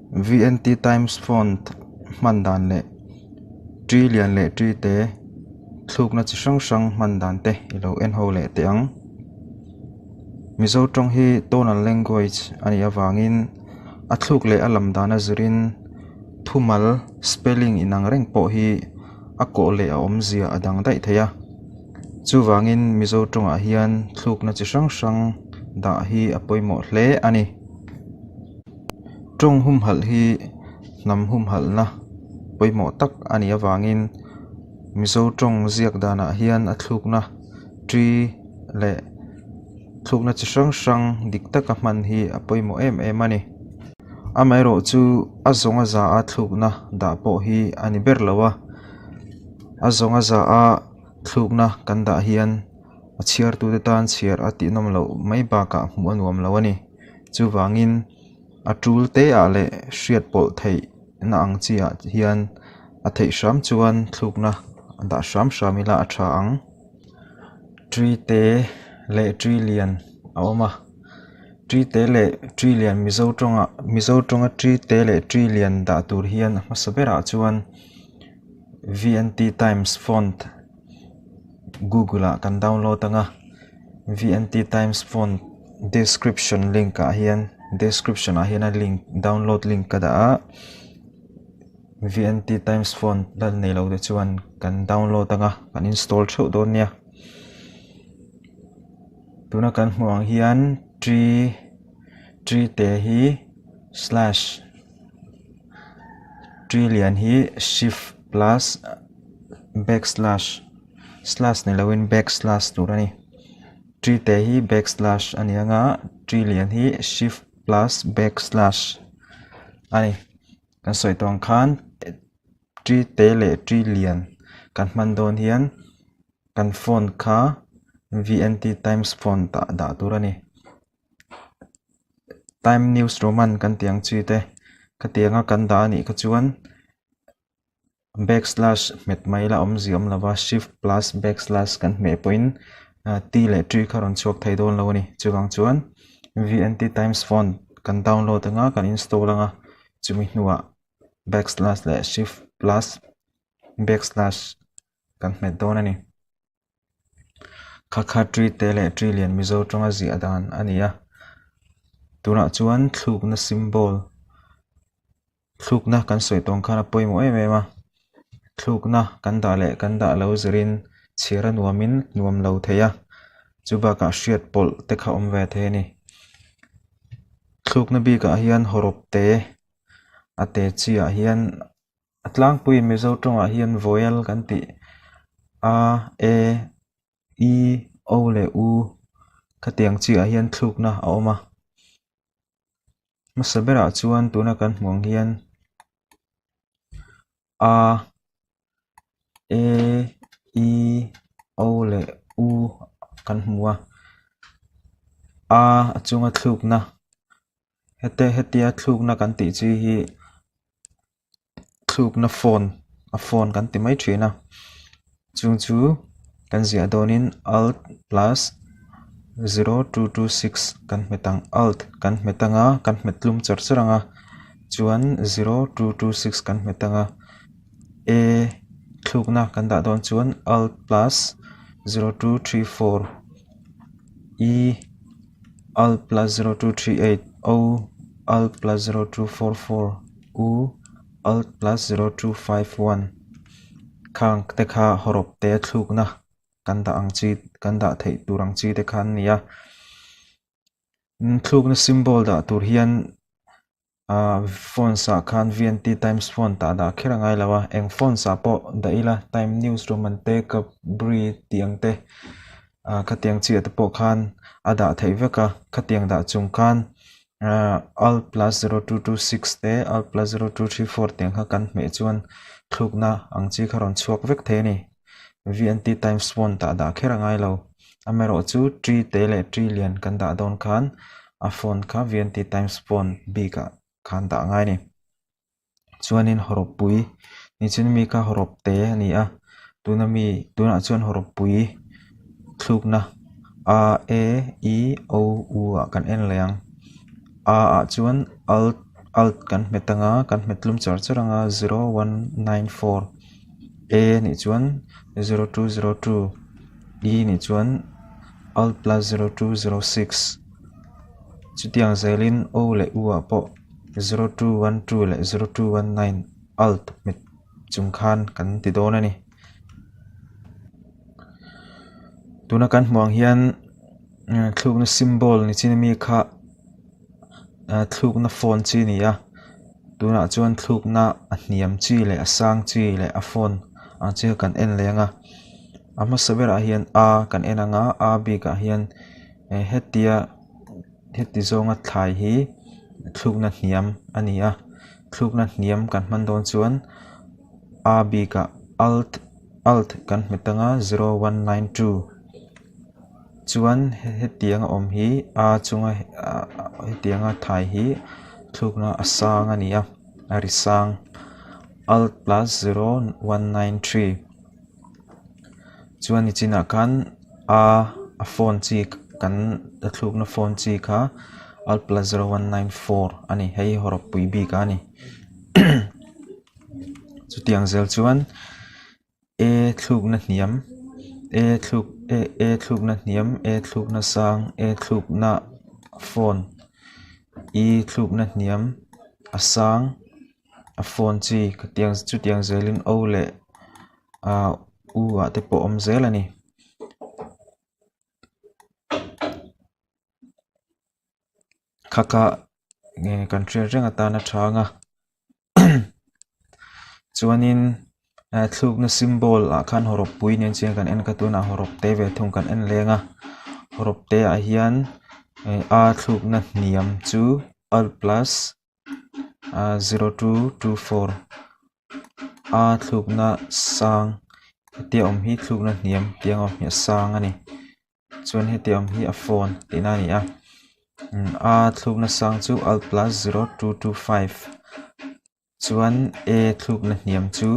VNT Times font hman dan leh Ṭi lian leh ṭi te thlukna chi hrang hrang hman dan te i lo en ho leh teh ang. Mizo tawng hi tonal language a nih avangin a thluk leh a lam dan a zirin thumal spelling inang reng pawh hi a kawh leh a awmzia a dang daih thei a. Chuvangin Mizo tawngah hian thlukna chi hrang hrang dah hi a pawimawh hle a ni. Tawng humhalh hi hnam humhalhna pawimawh tak a nih avangin Mizo tawng ziak danah hian a thlukna ṭi leh thlukna chi hrang hrang dik taka hman hi a pawimawh em em a ni. Amaherawh chu a zawng a za a thlukna dah pawh hi a ni ber lo a, a zawng a za a thlukna kan dah hian a chhiartute tan chhiar a tihnawm loh mai bakah hmuh a nuam lo a ni. Chuvangin a tul te ah leh hriat pawlh theih na ang chi ah hian a theih hram chuan thlukna dah hram hram ila a tha ang. Tree te leh tree lian a awm a tree te leh tree lian mizo tawngah mizo tawnga tree te leh tree lian dah tur hian a hmasa berah chuan V N T times font google ah kan download ang a V N T times font description link ah hian description ah hian a link download link ka dah a V N T times font la nei lo te chuan kan download ang a kan install theuh dawn nia tuna kan hmuh ang hian tree tree te hi slash tree lian hi shift plus backslash slash ni loin backslash tur a ni tree te hi backslash a ni ang a tree lian hi shift plus backslash a ni kan sawi tawh ang khan tree te leh tree lian kan hman dawn hian kan phone kha V N T times font ah dah tur a ni. Time news roman kan tih ang chi te khatianga kan dah a nih kha chuan backslash hmet mai ila awmzia awm lova shift plus backslash kan hmeh pawhin t leh tree kha rawn chhuak thei dawn lo a ni chuvang chuan V N T times font kan download anga kan install anga chumi hnuah backslash leh shift plus backslash kan hmet dawn a ni. Kha kha tree te leh tree lian mizo tawnga ziah dan a ni a tunah chuan thlukna symbol thlukna kan sawi tawng khan a pawimawh em em a thlukna kan dah leh kan dah lo zirin chhiar a nuamin nuam lo thei a chu bakah hriat pawlh te kha awm ve thei a ni thlukna bikah hian hawrawp te a te chi ah hian. A tlangpui Mizo tawngah hian vawel kan tih a e i o leh u khatiang chiah hian thlukna a awm a hmasa berah chuan tuna kan hmuh ang hian a e i o leh u kan hmu a a a chunga thlukna hete hetia thlukna kan tih chi hi. Thlukna phone a phone kan ti mai thin a chung chu kan ziah dawnin alt plus zero two two six kan hmet ang alt kan hmet ang a kan hmet tlum char char ang a chuan zero two two six kan hmet ang a e thlukna kan dah dawn chuan alt plus zero two three four e alt plus zero two three eight o alt plus zero two four four u alt plus zero two five one khang te kha hawrawp te thlukna kan dah ang chi kan dah theih tur ang chi te kha an ni a thlukna symbol dah tur hian ahh phones ah khan V N T times phone tah dah kher a ngai lo a eng phones ah pawh dah ila time news room an te cabri tih ang te ah khatiang chiah te pawh khan a dah theih vek a khatiang dah chung khan ahh alt plus zero two two six te alt plus zero two three four tiang kha kan hmeh chuan thlukna ang chi kha rawn chhuak vek thei a ni V N T times phone tah dah kher a ngai lo amaherawhchu tree te leh tree lian kan dah dawn khan a phone kha V N T times phone bik ah khan dah ngai a ni chuanin hawrawp pui nichin mi kha hawrawp te a ni a tuna mi tunah chuan hawrawp pui thlukna a e i o u ah kan en leh ang a ah chuan alt. Alt kan hmet anga kan hmet tlum char char anga 0194 A nih chuan 0202 E nih chuan Alt plus 0206 chutiang zelin O leh U ah pawh 0212 leh 0219 Alt hmet chung khan kan ti dawn a ni. Tuna kan hmuh ang hian thlukna symbol ni chin ami kha thlukna phone chi a ni a tunah chuan thlukna a hniam chi leh a sang chi leh a phone ang chi kha kan en leh ang a a hmasa berah hian a kan en ang a a bikah hian hetia heti zawnga thlai hi thlukna hniam a ni a thlukna hniam kan hman dawn chuan a bikah alt alt kan hmet anga 0192 chuan hetiang a awm hi a chunga hetiang a thai hi thlukna a sang a ni a a ri sang alt plus 0193 chuan nichinah khan a a phone chi kan a thlukna phone chi kha alt plus 0194 a ni hei hi hawrawp pui bik a ni chutiang zel chuan A thlukna hniam A thluk A A thlukna hniam A thlukna sang A thlukna phone E thlukna hniam a sang a phone chi khatiang chutiang zelin O leh ah U ah te pawh a awm zel a ni. Kha kha kan hriat reng atana tha ang a chuanin thlukna symbol ah khan hawrawp pui nen chian kan en kha tunah hawrawp te ve thung kan en leng a hawrawp te ah hian a thlukna hniam chu alt plus 0224 a thlukna sang hetia awm hi thlukna hniam tiang a awm hi a sang a ni. Chuan heti ang hi a phone tihna a ni a a thlukna sang chu alt plus 0225 chuan a thlukna hniam chu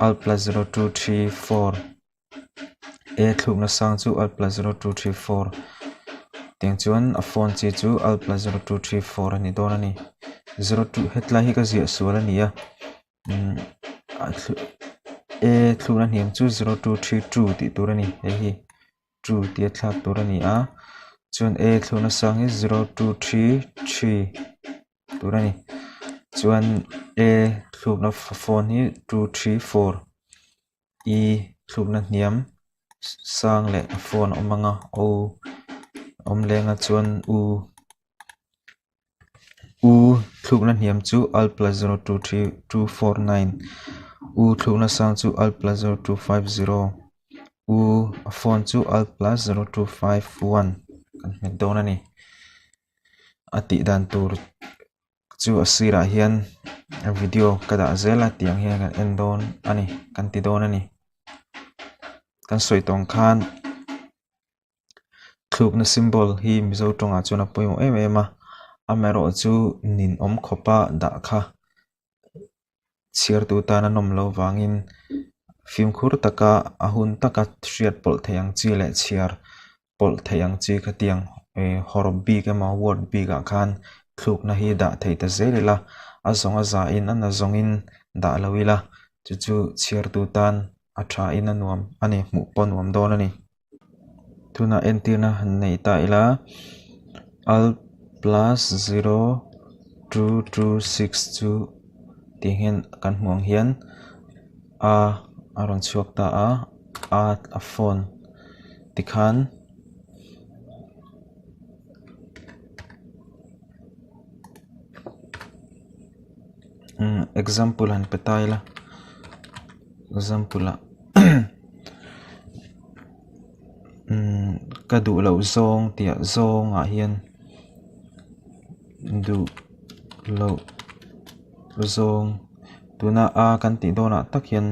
alt plus 0234 a thlukna sang chu alt plus 0234 tiang chuan a phone chi chu alt plus 0234 a ni dawn a ni 02 hetlai hi ka ziah sual a ni a. A thlukna hniam chu 0232 tih tur a ni hei hi two tih a thlak tur a ni a chuan A thlukna sang hi 0233 tur a ni chuan A thlukna phone hi 234 E thlukna hniam sang leh a phone a awm ang a O awm leng a chuan U. U thlukna hniam chu alt plus 023249 U thlukna sang chu alt plus 0250 U a phone chu alt plus 0251 kan hmet dawn a ni a tih dan tur chu a sirah hian video ka dah zel a tiang hian kan en dawn a ni kan ti dawn a ni kan sawi tawng khan. Thlukna symbol hi Mizo tawngah chuan a pawimawh em em a, amaherawh chu ninawm khawpa dah kha chhiartu tan a nawm loh vangin fimkhur taka a hun taka hriat pawlh theih ang chi leh chhiar pawlh theih ang chi khatiang eh hawrawp bik emaw word bik ah khan thlukna hi dah thei ta zel ila a zawng a za in a na zawngin dah lo ila chu chu chhiartu tan a tha in a nuam a ni hmuh pawh a nuam dawn a ni. Tunah entirna han nei ta ila alt plus 0226 chu tih hian kan hmuh ang hian a a rawn chhuak ta a a a phone tikhan umm example han pe ta ila example ah. Umm ka duh loh zawng tih ah zawng ah hian duh loh zawng tuna a kan tih dawn ah tak hian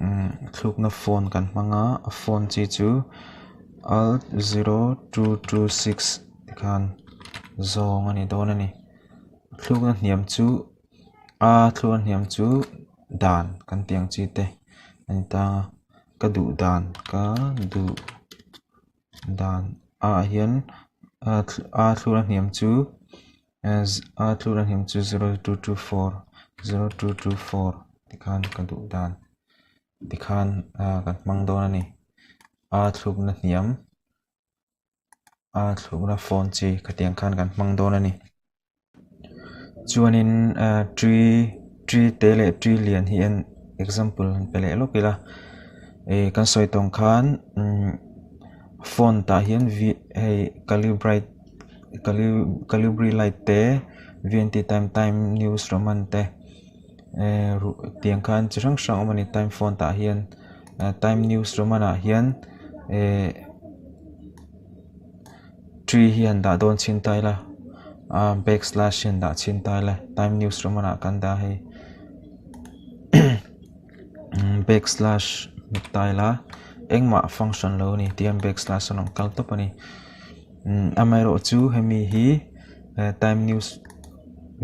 umm thlukna phone kan hmang a a phone chi chu alt 0226 tikhan zawng a ni dawn a ni thlukna hniam chu a thlukna hniam chu dan kan tih ang chi te a ni ta a ka duh dan ka duh dan ah hian a thlur a hniam chu. A thlukna hniam chu 0224 0224 tikhan ka duh dan tikhan kan hmang dawn a ni. A thlukna hniam a thlukna phone chi khatiang khan kan hmang dawn a ni. Chuanin tree tree te leh tree lian hi an example han pe leh lawk ila ih kan sawi tawng khan umm phone tah hian v hei calibrite calibri light te v n t time time news roman te eh tiang khan chi hrang hrang a awm a ni time phone tah hian time news roman ah hian eh. Tree hi han dah dawn chhin ta ila ah back slash hi han dah chhin ta ila time news roman ah kan dah hei back slash hmet ta ila engmah function lo a ni tih hian back slash a rawn kal tawp a ni amaherawh chu hemi hi time news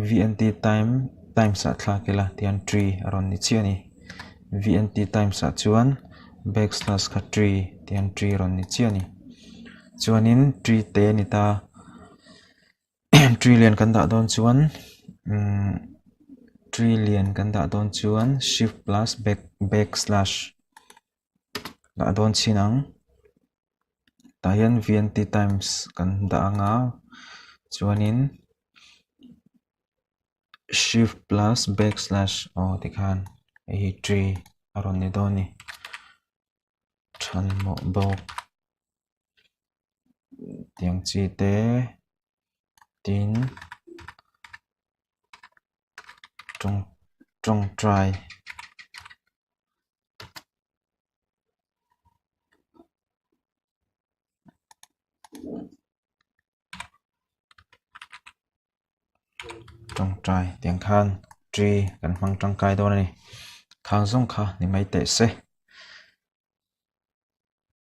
v n t time times ah thlak ila tih hian tree a rawn ni chiah a ni v n t times ah chuan back slash kha tree tih hian tree a rawn ni chiah a ni. Chuanin tree te a ni ta tree lian kan dah dawn chuan umm tree lian kan dah dawn chuan shift plus back back slash dah dawn chhin ang tah hian v n t times kan dah ang a chuanin shift plus back slash aw tikhan hei hi tree a rawn ni dawn a ni. Thanmawh bawk tiang chi te tin tawng tawngtai tawngtai tiang khan tree kan hmang tangkai dawn a ni khang zawng kha ni mai teh se.